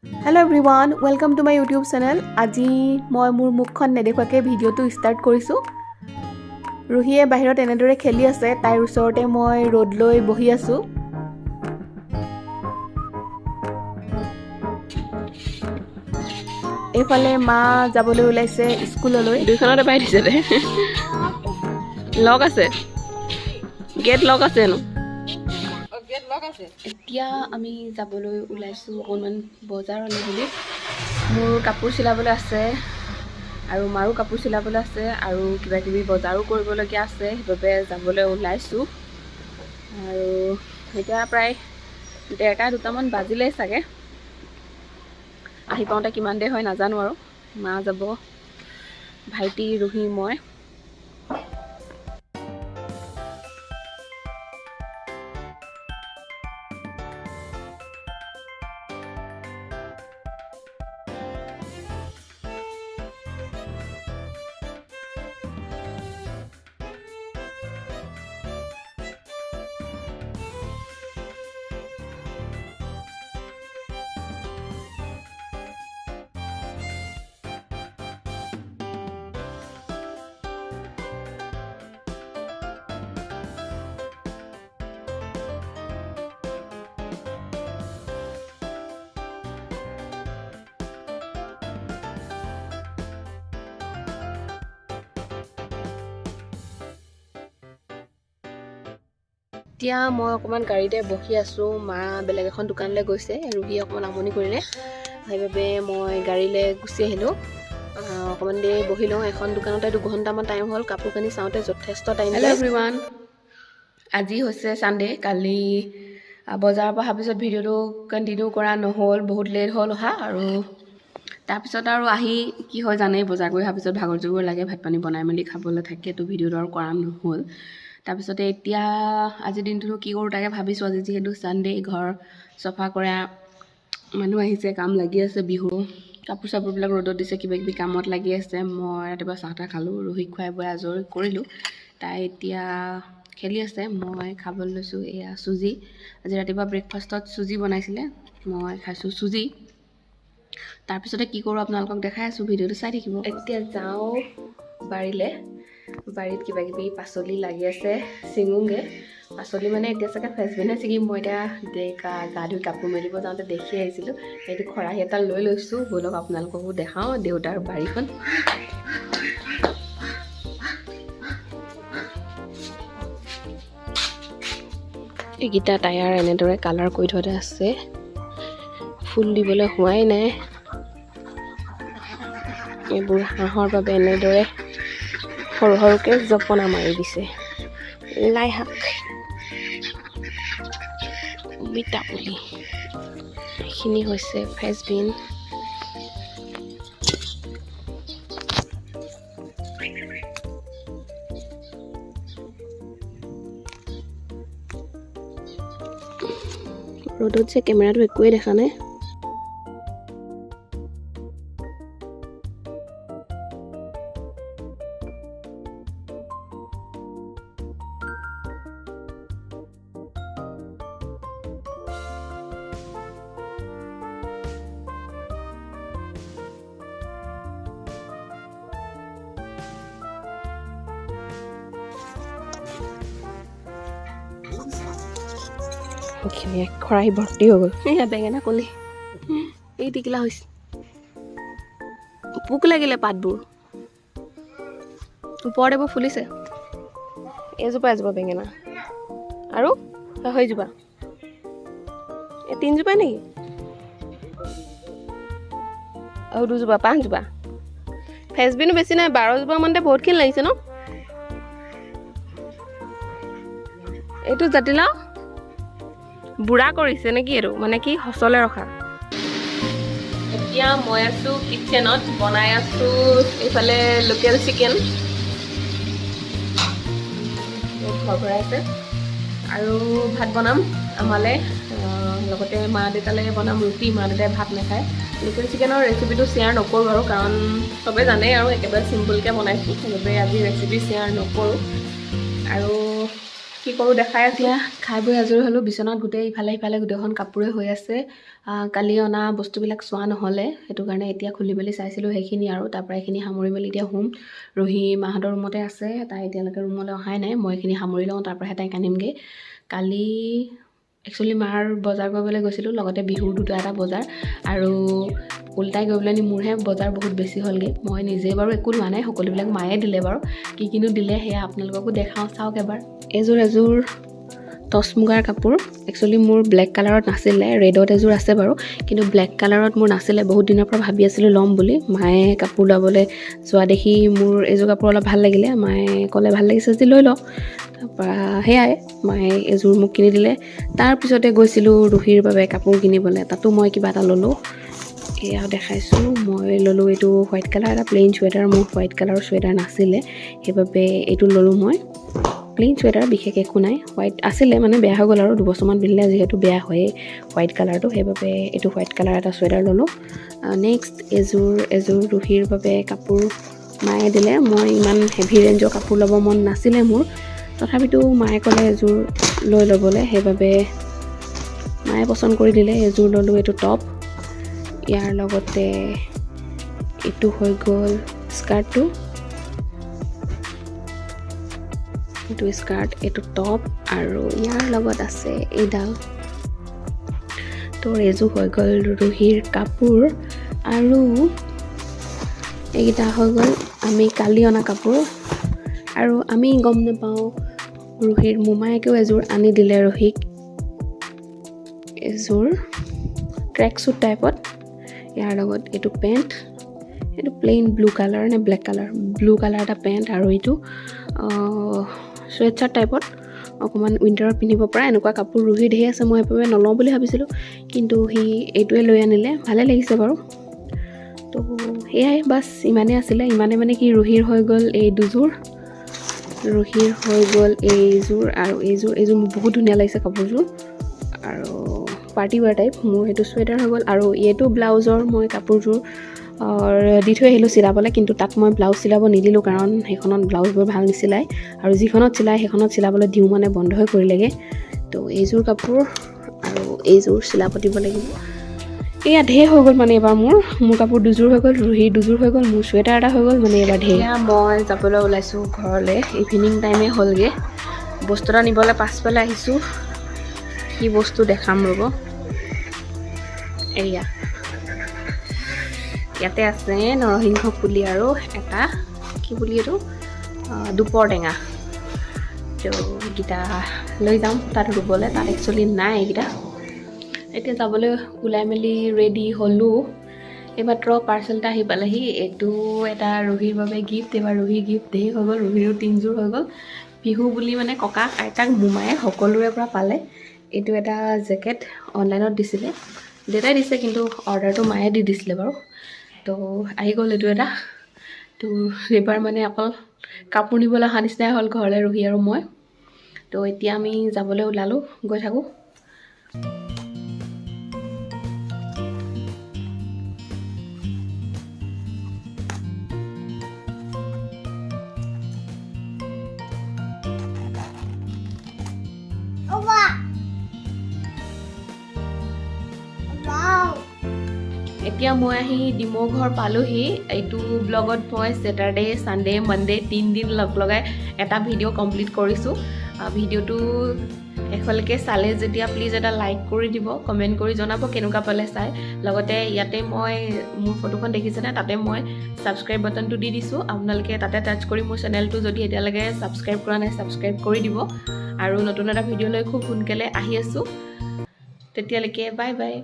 Hello everyone, welcome to my YouTube channel. আজি মই মোৰ মুখখন নেদেখুৱাকৈ ভিডিঅ'টো ষ্টাৰ্ট কৰিছোঁ। ৰুহিয়ে বাহিৰত এনেদৰে খেলি আছে, তাইৰ ওচৰতে মই ৰ'দ লৈ বহি আছোঁ। এইফালে মা যাবলৈ ওলাইছে স্কুললৈ। দুইখনতে পাই দিছে দে। লক আছে, গেট লক আছে হেনো। এতিয়া আমি যাবলৈ ওলাইছোঁ অকণমান বজাৰলৈ বুলি। মোৰ কাপোৰ চিলাবলৈ আছে আৰু মাৰো কাপোৰ চিলাবলৈ আছে আৰু কিবা কিবি বজাৰো কৰিবলগীয়া আছে, সেইবাবে যাবলৈ ওলাইছোঁ। আৰু এতিয়া প্ৰায় 1:30 2টামান বাজিলেই চাগে। আহি পাওঁতে কিমান দেৰি হয় নাজানো। আৰু মা যাব, ভাইটি, ৰুহি, মই। এতিয়া মই অকণমান গাড়ীতে বহি আছোঁ। মা বেলেগ এখন দোকানলৈ গৈছে, ৰুহি অকণমান আমনি কৰিলে, সেইবাবে মই গাড়ীলৈ গুচি আহিলোঁ। অকণমান দেৰি বহি লওঁ এখন দোকানতে। 2 ঘণ্টামান টাইম হ'ল, কাপোৰ কানি চাওঁতে যথেষ্ট টাইম। হেল্ল' এভৰিৱান, আজি হৈছে ছানডে। কালি বজাৰৰ পৰা অহাৰ পিছত ভিডিঅ'টো কণ্টিনিউ কৰা নহ'ল, বহুত লেট হ'ল অহা। আৰু তাৰপিছত আৰু আহি কি হয় জানেই, বজাৰ কৰি অহাৰ পিছত ভাগৰ জুগৰ লাগে, ভাত পানী বনাই মেলি খাবলৈ থাকে, তো ভিডিঅ'টো আৰু কৰা নহ'ল। তাৰপিছতে এতিয়া আজিৰ দিনটোনো কি কৰোঁ তাকে ভাবিছোঁ। আজি যিহেতু ছানডে, ঘৰ চফা কৰা মানুহ আহিছে, কাম লাগি আছে, বিহু কাপোৰ চাপোৰবিলাক ৰ'দত দিছে, কিবা কিবি কামত লাগি আছে। মই ৰাতিপুৱা চাহ তাহ খালোঁ, ৰোহিক খুৱাই বোৱাই আজৰি কৰিলোঁ। তাই এতিয়া খেলি আছে, মই খাবলৈ লৈছোঁ এয়া চুজি। আজি ৰাতিপুৱা ব্ৰেকফাষ্টত চুজি বনাইছিলে, মই খাইছোঁ চুজি। তাৰপিছতে কি কৰোঁ আপোনালোকক দেখাই আছোঁ, ভিডিঅ'টো চাই থাকিব। এতিয়া যাওঁ বাৰীলৈ। বাৰীত কিবা কিবি পাচলি লাগি আছে, ছিঙোগৈ পাচলি। মানে এতিয়া চাগে ফ্ৰেচবিনে ছিঙিম। মই এতিয়া গা ধুই কাপোৰ মেলিব যাওঁতে দেখি আহিছিলোঁ। সেইটো খৰাহী এটা লৈ লৈছোঁ। ব'লক, আপোনালোককো দেখাওঁ দেউতাৰ বাৰীখন। এইকেইটা টায়াৰ এনেদৰে কালাৰ কৰি থোৱা আছে, ফুল দিবলৈ হোৱাই নাই। এইবোৰ হাঁহৰ বাবে এনেদৰে সৰু সৰুকৈ জপনা মাৰি দিছে। লাই শাক, অমিতা পুলি, এইখিনি হৈছে ফ্ৰেচবিন। ৰ'দত যে কেমেৰাটো একোৱেই দেখা নাই। এইখিনি খৰাহী ভৰ্তি হৈ গ'ল। এয়া বেঙেনা কলি, এই টিকিলা হৈছে, পোক লাগিলে পাতবোৰ। ওপৰত এইবোৰ ফুলিছে। এজোপা এজোপা বেঙেনা আৰু সেইজোপা, এই তিনজোপা নেকি আৰু দুজোপা, পাঁচজোপা। ফ্ৰেচবিনো বেছি নাই, 12 জোপা মানতে বহুতখিনি লাগিছে ন। এইটো জাতিলাও বুঢ়া কৰিছে নেকি এইটো, মানে কি সচলে ৰখা। এতিয়া মই আছোঁ কিটচেনত, বনাই আছোঁ এইফালে লোকেল চিকেন ঘৰ ভৰাই আছে। আৰু ভাত বনাম আমালৈ, লগতে মা দেউতালৈ বনাম ৰুটি। মা দেউতাই ভাত নাখায়। লোকেল চিকেনৰ ৰেচিপিটো শ্বেয়াৰ নকৰোঁ আৰু, কাৰণ চবেই জানেই আৰু একেবাৰে চিম্পুলকৈ বনাইছোঁ, সেইবাবে আজি ৰেচিপি শ্বেয়াৰ নকৰোঁ। আৰু কি কৰোঁ দেখাই আছোঁ। এতিয়া খাই বৈ আজৰি হ'লোঁ। বিচনাত গোটেই ইফালে সিফালে গোটেইখন কাপোৰে হৈ আছে। কালি অনা বস্তুবিলাক চোৱা নহ'লে, সেইটো কাৰণে এতিয়া খুলি মেলি চাইছিলোঁ সেইখিনি আৰু তাৰপৰা এইখিনি সামৰি মেলি এতিয়া শুম। ৰোহি মাহঁতৰ ৰুমতে আছে, তাই এতিয়ালৈকে ৰুমলৈ অহাই নাই। মই এইখিনি সামৰি লওঁ, তাৰপৰাহে তাইক আনিমগৈ। কালি একচুৱেলি মাৰ বজাৰ কৰিবলৈ গৈছিলোঁ, লগতে বিহুৰ দুটা এটা বজাৰ, আৰু ওল্টাই গৈ পেলাইনি মোৰহে বজাৰ বহুত বেছি হ'লগৈ। মই নিজে বাৰু একো লোৱা নাই, সকলোবিলাক মায়ে দিলে বাৰু। কি কিনো দিলে সেয়া আপোনালোককো দেখাওঁ, চাওক এবাৰ। এযোৰ এযোৰ টচ মুগাৰ কাপোৰ, একচুৱেলি মোৰ ব্লেক কালাৰত নাছিলে, ৰেডত এযোৰ আছে বাৰু, কিন্তু ব্লেক কালাৰত মোৰ নাছিলে। বহুত দিনৰ পৰা ভাবি আছিলোঁ ল'ম বুলি। মায়ে কাপোৰ ল'বলৈ যোৱা দেখি মোৰ এইযোৰ কাপোৰ অলপ ভাল লাগিলে। মায়ে ক'লে ভাল লাগিছে যদি লৈ ল। তাৰপৰা সেয়াই মায়ে এযোৰ মোক কিনি দিলে। তাৰপিছতে গৈছিলোঁ ৰুহিৰ বাবে কাপোৰ কিনিবলৈ, তাতো মই কিবা এটা ল'লোঁ, এয়া দেখাইছোঁ। মই ল'লোঁ এইটো হোৱাইট কালাৰ এটা প্লেইন চুৱেটাৰ। মোৰ হোৱাইট কালাৰৰ চুৱেটাৰ নাছিলে, সেইবাবে এইটো ল'লোঁ মই। প্লেইন চুৱেটাৰ, বিশেষ একো নাই। হোৱাইট আছিলে মানে বেয়া হৈ গ'ল আৰু দুবছৰমান পিন্ধিলে যিহেতু বেয়া হয়েই হোৱাইট কালাৰটো, সেইবাবে এইটো হোৱাইট কালাৰ এটা চুৱেটাৰ ল'লোঁ। নেক্সট এযোৰ এযোৰ ৰুহিৰ বাবে কাপোৰ মায়ে দিলে। মই ইমান হেভি ৰেঞ্জৰ কাপোৰ ল'ব মন নাছিলে মোৰ, তথাপিতো মায়ে ক'লে এযোৰ লৈ ল'বলৈ, সেইবাবে মায়ে পচন্দ কৰি দিলে, এযোৰ ল'লোঁ। এইটো টপ, ইয়াৰ লগতে এইটো হৈ গ'ল স্কাৰ্টটো, এইটো স্কাৰ্ট, এইটো টপ, আৰু ইয়াৰ লগত আছে এইডাল। তো এইযোৰ হৈ গ'ল ৰুহিৰ কাপোৰ। আৰু এইকেইটা হৈ গ'ল আমি কালি অনা কাপোৰ। আৰু আমি গম নাপাওঁ, ৰুহিৰ মোমায়েকেও এযোৰ আনি দিলে ৰুহিক, এযোৰ ট্ৰেক চুট টাইপত। ইয়াৰ লগত এইটো পেণ্ট, এইটো প্লেইন ব্লু কালাৰ নে ব্লেক কালাৰ, ব্লু কালাৰ এটা পেণ্ট, আৰু এইটো চুৱেট চাৰ্ট টাইপত অকণমান উইণ্টাৰত পিন্ধিব পৰা এনেকুৱা কাপোৰ ৰুহি ঢেৰ আছে। মই সেইবাবে নলওঁ বুলি ভাবিছিলোঁ, কিন্তু সি এইটোৱে লৈ আনিলে, ভালে লাগিছে বাৰু। তো সেয়াই, বাছ ইমানেই আছিলে। ইমানে মানে কি, ৰুহিৰ হৈ গ'ল এই দুযোৰ, ৰুহিৰ হৈ গ'ল এইযোৰ আৰু এইযোৰ। এইযোৰ মোৰ বহুত ধুনীয়া লাগিছে কাপোৰযোৰ, আৰু পাৰ্টি ৱেৰ টাইপ। মোৰ সেইটো চুৱেটাৰ হৈ গ'ল। আৰু এইটো ব্লাউজৰ মই কাপোৰযোৰ দি থৈ আহিলোঁ চিলাবলৈ, কিন্তু তাত মই ব্লাউজ চিলাব নিদিলোঁ, কাৰণ সেইখনত ব্লাউজবোৰ ভাল নিচিলায়, আৰু যিখনত চিলায় সেইখনত চিলাবলৈ দিওঁ মানে বন্ধই কৰিলেগৈ। তো এইযোৰ কাপোৰ আৰু এইযোৰ চিলাব দিব লাগিব। এয়া ঢেৰ হৈ গ'ল মানে এইবাৰ মোৰ কাপোৰ দুযোৰ হৈ গ'ল, ৰুহিৰ দুযোৰ হৈ গ'ল, মোৰ চুৱেটাৰ এটা হৈ গ'ল, মানে এইবাৰ ঢেৰ। এতিয়া মই যাবলৈ ওলাইছোঁ ঘৰলৈ, ইভিনিং টাইমে হ'লগৈ। বস্তু এটা নিবলৈ পাছফালে আহিছোঁ, কি বস্তু দেখাম ৰ'ব। এয়া ইয়াতে আছে নৰসিংহ পুলি আৰু এটা কি পুলি এইটো, দুপৰ টেঙা। তো এইকেইটা লৈ যাম তাত ৰুবলৈ, তাত একচুৱেলি নাই এইকেইটা। এতিয়া যাবলৈ ওলাই মেলি ৰেডি হ'লোঁ। এইমাত্ৰ পাৰ্চেল এটা আহি পালেহি। এইটো এটা ৰুহিৰ বাবে গিফ্ট। এইবাৰ ৰুহিৰ গিফ্ট ধেৰ হৈ গ'ল, ৰুহিৰো তিনিযোৰ হৈ গ'ল। বিহু বুলি মানে ককাক আইতাক মোমায়ে সকলোৰে পৰা পালে। এইটো এটা জেকেট অনলাইনত দিছিলে, দেউতাই দিছে, কিন্তু অৰ্ডাৰটো মায়ে দি দিছিলে বাৰু। তো আহি গ'ল এইটো এটা। তো এইবাৰ মানে অকল কাপোৰ নিবলৈ অহা নিচিনাই হ'ল ঘৰলৈ ৰুহি আৰু মই। তো এতিয়া আমি যাবলৈ ওলালোঁ, গৈ থাকোঁ। এতিয়া মই আহি ডিমৌ ঘৰ পালোহি। এইটো ব্লগত মই ছেটাৰডে, ছানডে, মানডে তিনিদিন লগ লগাই এটা ভিডিঅ' কমপ্লিট কৰিছোঁ। ভিডিঅ'টো শেষলৈকে চালে যেতিয়া প্লিজ এটা লাইক কৰি দিব, কমেণ্ট কৰি জনাব কেনেকুৱা পালে চাই। লগতে ইয়াতে মই মোৰ ফটোখন দেখিছেনে, তাতে মই ছাবস্ক্ৰাইব বাটনটো দি দিছোঁ, আপোনালোকে তাতে টাচ কৰি মোৰ চেনেলটো যদি এতিয়ালৈকে ছাবস্ক্ৰাইব কৰা নাই ছাবস্ক্ৰাইব কৰি দিব। আৰু নতুন এটা ভিডিঅ' লৈ খুব সোনকালে আহি আছোঁ। তেতিয়ালৈকে বাই বাই।